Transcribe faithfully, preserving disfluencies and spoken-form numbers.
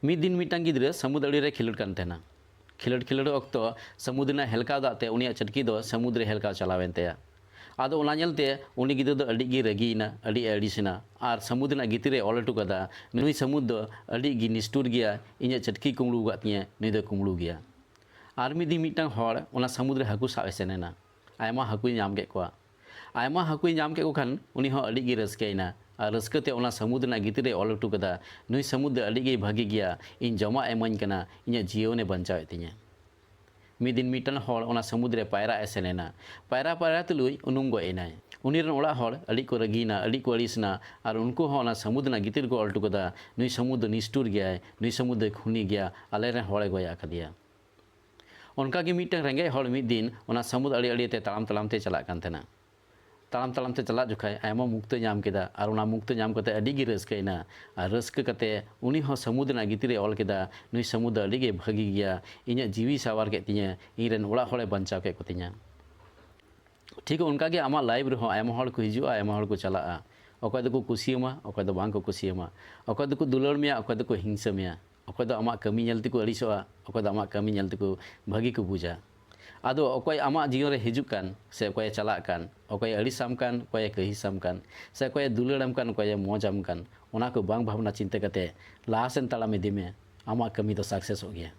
ᱢᱤᱫ ᱫᱤᱱ ᱢᱤᱫᱴᱟᱝ ᱜᱤᱫᱽᱨᱟᱹ ᱥᱟᱹᱢᱩᱫ ᱟᱲᱮ ᱨᱮ ᱠᱷᱮᱞᱳᱰ ᱠᱟᱱ ᱛᱟᱦᱮᱱᱟ᱾ ᱠᱷᱮᱞᱳᱰ ᱠᱷᱮᱞᱳᱰ ᱚᱠᱛᱚ ᱥᱟᱹᱢᱩᱫ ᱨᱮᱱᱟᱜ ᱦᱮᱞᱠᱟᱣ ᱫᱟᱜ ᱛᱮ ᱩᱱᱤᱭᱟᱜ ᱪᱟᱹᱴᱠᱤ ᱫᱚ ᱥᱟᱹᱢᱩᱫ ᱨᱮ ᱦᱮᱞᱠᱟᱣ ᱪᱟᱞᱟᱣᱮᱱ ᱛᱟᱭᱟ᱾ ᱟᱫᱚ ᱚᱱᱟ ᱧᱮᱞᱛᱮ ᱩᱱᱤ ᱜᱤᱫᱽᱨᱟᱹ ᱫᱚ ᱟᱹᱰᱤ ᱜᱮ ᱨᱟᱹᱜᱤᱭᱮᱱᱟ, ᱟᱹᱰᱤ ᱟᱹᱲᱤᱥᱮᱱᱟ ᱟᱨ ᱥᱟᱹᱢᱩᱫ ᱨᱮᱱᱟᱜ ᱜᱤᱛᱤᱞ ᱨᱮ ᱚᱞ ᱦᱚᱴᱚ ᱠᱟᱫᱟ, "ᱱᱩᱭ ᱥᱟᱹᱢᱩᱫ ᱫᱚ ᱟᱹᱰᱤ ᱜᱮ ᱱᱤᱥᱴᱩᱨ ᱜᱮᱭᱟ, ᱤᱧᱟᱹᱜ ᱪᱟᱹᱴᱠᱤ ᱠᱩᱢᱵᱽᱲᱩ ᱟᱠᱟᱫ ᱛᱤᱧᱟᱹ, ᱱᱩᱭ ᱫᱚ ᱠᱩᱢᱵᱽᱲᱩ ᱜᱮᱭᱟ᱾" ᱟᱨ ᱢᱤᱫ ᱫᱤᱱ ᱢᱤᱫᱴᱟᱝ ᱦᱚᱲ ᱚᱱᱟ ᱥᱟᱹᱢᱩᱫ ᱨᱮ ᱦᱟᱹᱠᱩ ᱥᱟᱵ ᱮ ᱥᱮᱱ ᱮᱱᱟ᱾ ᱟᱭᱢᱟ ᱦᱟᱹᱠᱩᱭ ᱧᱟᱢ ᱠᱮᱫ ᱠᱚᱣᱟ᱾ ᱟᱭᱢᱟ ᱦᱟᱹᱠᱩᱭ ᱧᱟᱢ ᱠᱮᱫ ᱠᱚ ᱠᱷᱟᱱ ᱩᱱᱤ ᱦᱚᱸ ᱟᱹᱰᱤ ᱜᱮ ᱨᱟᱹᱥᱠᱟᱹᱭᱮᱱᱟ ᱟᱨ ᱨᱟᱹᱥᱠᱟᱹ ᱛᱮ ᱚᱱᱟ ᱥᱟᱹᱢᱩᱫ ᱨᱮᱱᱟᱜ ᱜᱤᱛᱤᱞ ᱨᱮ ᱚᱞ ᱦᱚᱴᱚ ᱠᱟᱫᱟ, "ᱱᱩᱭ ᱥᱟᱹᱢᱩᱫ ᱫᱚ ᱟᱹᱰᱤ ᱜᱮᱭ ᱵᱷᱟᱹᱜᱤ ᱜᱮᱭᱟ, ᱤᱧ ᱡᱚᱢᱟᱜ ᱮ ᱤᱢᱟᱹᱧ ᱠᱟᱱᱟ, ᱤᱧᱟᱹᱜ ᱡᱤᱭᱚᱱᱮ ᱵᱟᱧᱪᱟᱣᱮᱫ ᱛᱤᱧᱟᱹ᱾" ᱢᱤᱫ ᱫᱤᱱ ᱢᱤᱫᱴᱟᱝ ᱦᱚᱲ ᱚᱱᱟ ᱥᱟᱹᱢᱩᱫ ᱨᱮ ᱯᱟᱭᱨᱟᱜ ᱮ ᱥᱮᱱ ᱮᱱᱟ᱾ ᱯᱟᱭᱨᱟ ᱯᱟᱭᱨᱟ ᱛᱩᱞᱩᱡ ᱩᱱᱩᱢ ᱜᱚᱡ ᱮᱱᱟᱭ᱾ ᱩᱱᱤ ᱨᱮᱱ ᱚᱲᱟᱜ ᱦᱚᱲ ᱟᱹᱰᱤ ᱠᱚ ᱨᱟᱹᱜᱤᱭᱮᱱᱟ, ᱟᱹᱰᱤ ᱠᱚ ᱟᱹᱲᱤᱥᱮᱱᱟ ᱟᱨ ᱩᱱᱠᱩ ᱦᱚᱸ ᱚᱱᱟ ᱥᱟᱹᱢᱩᱫ ᱨᱮᱱᱟᱜ ᱜᱤᱛᱤᱞ ᱨᱮᱠᱚ ᱚᱞ ᱦᱚᱴᱚ ᱠᱟᱫᱟ, "ᱱᱩᱭ ᱥᱟᱹᱢᱩᱫ ᱫᱚ ᱱᱤᱥᱴᱩᱨ ᱜᱮᱭᱟᱭ, ᱱᱩᱭ ᱥᱟᱹᱢᱩᱫ ᱫᱚᱭ ᱠᱷᱩᱱᱤ ᱜᱮᱭᱟ, ᱟᱞᱮᱨᱮᱱ ᱦᱚᱲᱮ ᱜᱚᱡ ᱟᱠᱟᱫᱮᱭᱟ᱾" ᱚᱱᱠᱟᱜᱮ ᱢᱤᱫᱴᱟᱝ ᱨᱮᱸᱜᱮᱡ ᱦᱚᱲ ᱢᱤᱫ ᱫᱤᱱ ᱚᱱᱟ ᱥᱟᱹᱢᱩᱫ ᱟᱲᱮ ᱟᱲᱮ ᱛᱮ ᱛᱟᱲᱟᱢ ᱛᱟᱲᱟᱢ ᱛᱮ ᱪᱟᱞᱟᱜ ᱠᱟᱱ ᱛᱟᱦᱮᱱᱟ᱾ ᱛᱟᱲᱟᱢ ᱛᱟᱲᱟᱢ ᱛᱮ ᱪᱟᱞᱟᱜ ᱡᱚᱠᱷᱟᱡ ᱟᱭᱢᱟ ᱢᱩᱠᱛᱚᱭ ᱧᱟᱢ ᱠᱮᱫᱟ ᱟᱨ ᱚᱱᱟ ᱢᱩᱠᱛᱚ ᱧᱟᱢ ᱠᱟᱛᱮ ᱟᱹᱰᱤ ᱜᱮ ᱨᱟᱹᱥᱠᱟᱹᱭᱮᱱᱟ᱾ ᱟᱨ ᱨᱟᱹᱥᱠᱟᱹ ᱠᱟᱛᱮ ᱩᱱᱤ ᱦᱚᱸ ᱥᱟᱹᱢᱩᱫ ᱨᱮᱱᱟᱜ ᱜᱤᱛᱤᱞ ᱨᱮ ᱚᱞ ᱠᱮᱫᱟ, "ᱱᱩᱭ ᱥᱟᱹᱢᱩᱫ ᱫᱚ ᱟᱹᱰᱤ ᱜᱮ ᱵᱷᱟᱹᱜᱤ ᱜᱮᱭᱟ, ᱤᱧᱟᱹᱜ ᱡᱤᱣᱤ ᱥᱟᱶᱟᱨ ᱠᱮᱫ ᱛᱤᱧᱟᱹ, ᱤᱧ ᱨᱮᱱ ᱚᱲᱟᱜ ᱦᱚᱲᱮ ᱵᱟᱧᱪᱟᱣ ᱠᱮᱫ ᱠᱚᱛᱤᱧᱟ᱾" ᱴᱷᱤᱠ ᱚᱱᱠᱟ ᱜᱮ ᱟᱢᱟᱜ ᱞᱟᱭᱤᱯᱷ ᱨᱮᱦᱚᱸ ᱟᱭᱢᱟ ᱦᱚᱲ ᱠᱚ ᱦᱤᱡᱩᱜᱼᱟ, ᱟᱭᱢᱟ ᱦᱚᱲ ᱠᱚ ᱪᱟᱞᱟᱜᱼᱟ᱾ ᱚᱠᱚᱭ ᱫᱚᱠᱚ ᱠᱩᱥᱤᱭᱟᱢᱟ, ᱚᱠᱚᱭ ᱫᱚ ᱵᱟᱝ ᱠᱚ ᱠᱩᱥᱤᱭᱟᱢᱟ᱾ ᱚᱠᱚᱭ ᱫᱚᱠᱚ ᱫᱩᱞᱟᱹᱲ ᱢᱮᱭᱟ, ᱚᱠᱚᱭ ᱫᱚᱠᱚ ᱦᱤᱝᱥᱟᱹ ᱢᱮᱭᱟ᱾ ᱚᱠᱚᱭ ᱫᱚ ᱟᱢᱟᱜ ᱠᱟᱹᱢᱤ ᱧᱮᱞ ᱛᱮᱠᱚ ᱟᱹᱲᱤᱥᱚᱜᱼᱟ, ᱚᱠᱚᱭ ᱫᱚ ᱟᱢᱟᱜ ᱠᱟᱹᱢᱤ ᱧᱮᱞ ᱛᱮᱠᱚ ᱵᱷᱟᱹᱜᱤ ᱠᱚ ᱵᱩᱡᱟ᱾ ᱟᱫᱚ ᱚᱠᱚᱭ ᱟᱢᱟᱜ ᱡᱤᱭᱚᱱ ᱨᱮ ᱦᱤᱡᱩᱜ ᱠᱟᱱ ᱥᱮ ᱚᱠᱚᱭᱮ ᱪᱟᱞᱟᱜ ᱠᱟᱱ, ᱚᱠᱚᱭᱮ ᱟᱹᱲᱤᱥᱟᱢ ᱠᱟᱱ, ᱚᱠᱚᱭᱮ ᱠᱟᱹᱦᱤᱥᱟᱢ ᱠᱟᱱ, ᱥᱮ ᱚᱠᱚᱭᱮ ᱫᱩᱞᱟᱹᱲᱟᱢ ᱠᱟᱱ, ᱚᱠᱚᱭᱮ ᱢᱚᱡᱟᱢ ᱠᱟᱱ, ᱚᱱᱟ ᱠᱚ ᱵᱟᱝ ᱵᱷᱟᱵᱽᱱᱟ ᱪᱤᱱᱛᱟᱹ ᱠᱟᱛᱮ ᱞᱟᱦᱟ ᱥᱮᱱ ᱛᱟᱲᱟᱢ ᱤᱫᱤ ᱢᱮ, ᱟᱢᱟᱜ ᱠᱟᱹᱢᱤ ᱫᱚ ᱥᱟᱠᱥᱮᱥᱚᱜ ᱜᱮᱭᱟ᱾